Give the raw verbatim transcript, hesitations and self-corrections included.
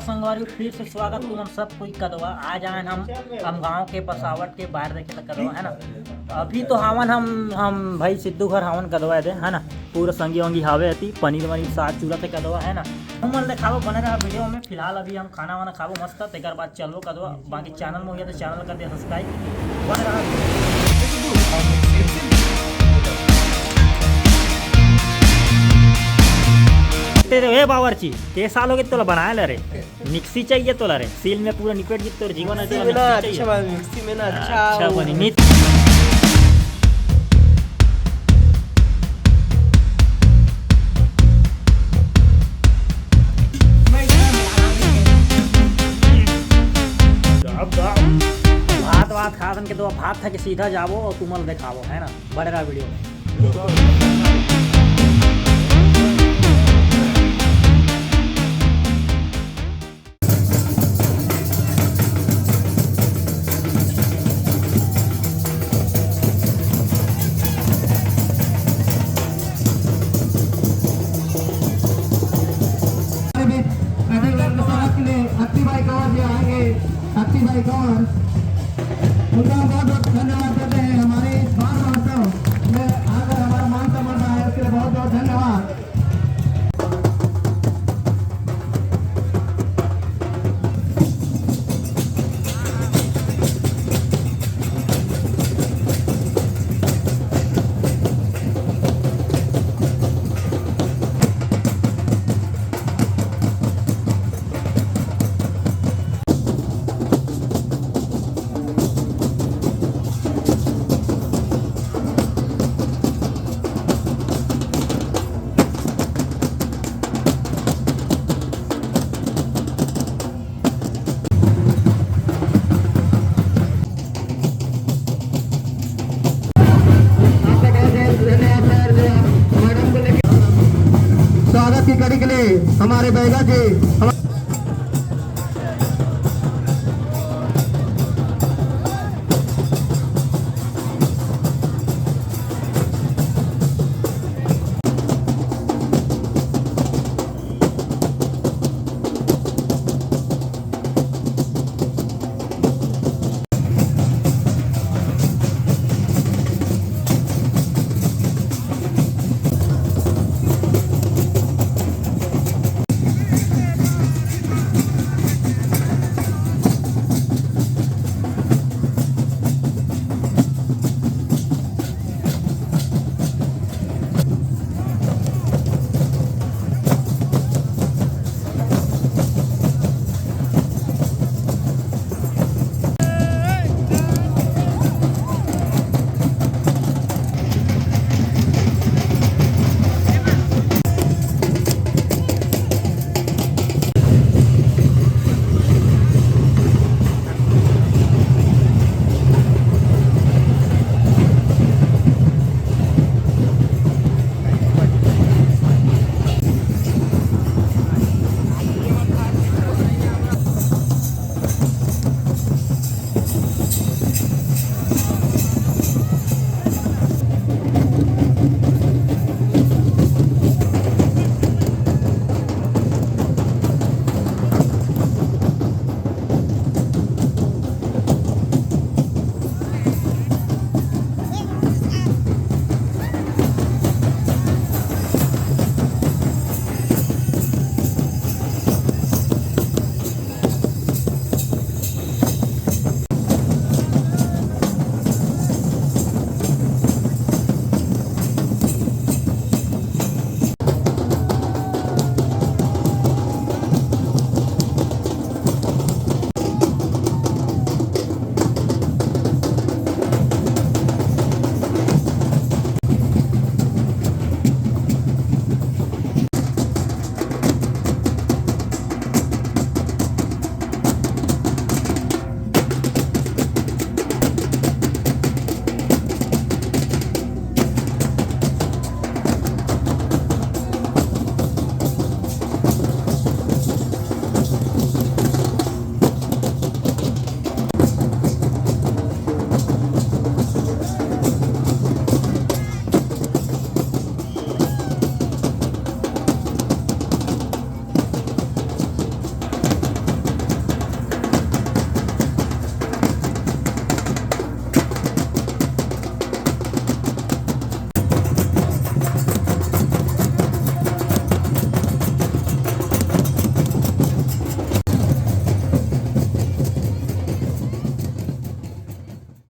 संगवारी, फिर से स्वागत तुमन सब कोई कदवा। आज आए हम, हम गांव के बसावट के बाहर देखे ला कदवा, है ना। अभी तो हावन हम, हम भाई सिद्धू घर हावन कदवा दे, है ना। पूरा संगी वंगी हावे अति, पनीर वनीर साग चूरा थे कदवा, है ना। हमन ले खाबो, बने रहा वीडियो में। फिलहाल अभी हम खाना वाना खाबो मस्त, तेकर बाद चलबो कदवा। बाकी चैनल में हो गया तो चैनल कर दे सब्सक्राइब, बने रहा। तेरे ए बावर्ची, के साल हो गए तोला बनाए ला रे? मिक्सी चाहिए तोला रे? सील में पूरा निपट जी तोर जीवन है, मिक्सी तोला में ना मिक्सी अच्छा चाहिए। बन-, मिक्सी में ना अच्छा अच्छा वो बनी। मिक्स- भात वात खा के तो भात खा के सीधा जाबो और तुमन देखाबो, है ना। बने रहा वीडियो में। अतिथि भाई कंवर जी आएंगे। अतिथि भाई कंवर, उनका हम बहुत बहुत धन्यवाद देते हैं। हमारे इस बाल महोत्सव में आकर हमारा मान सम्मान बढ़ाया, उसके लिए बहुत बहुत धन्यवाद। स्वागत की कड़ी के लिए हमारे बैगा जी, हमारे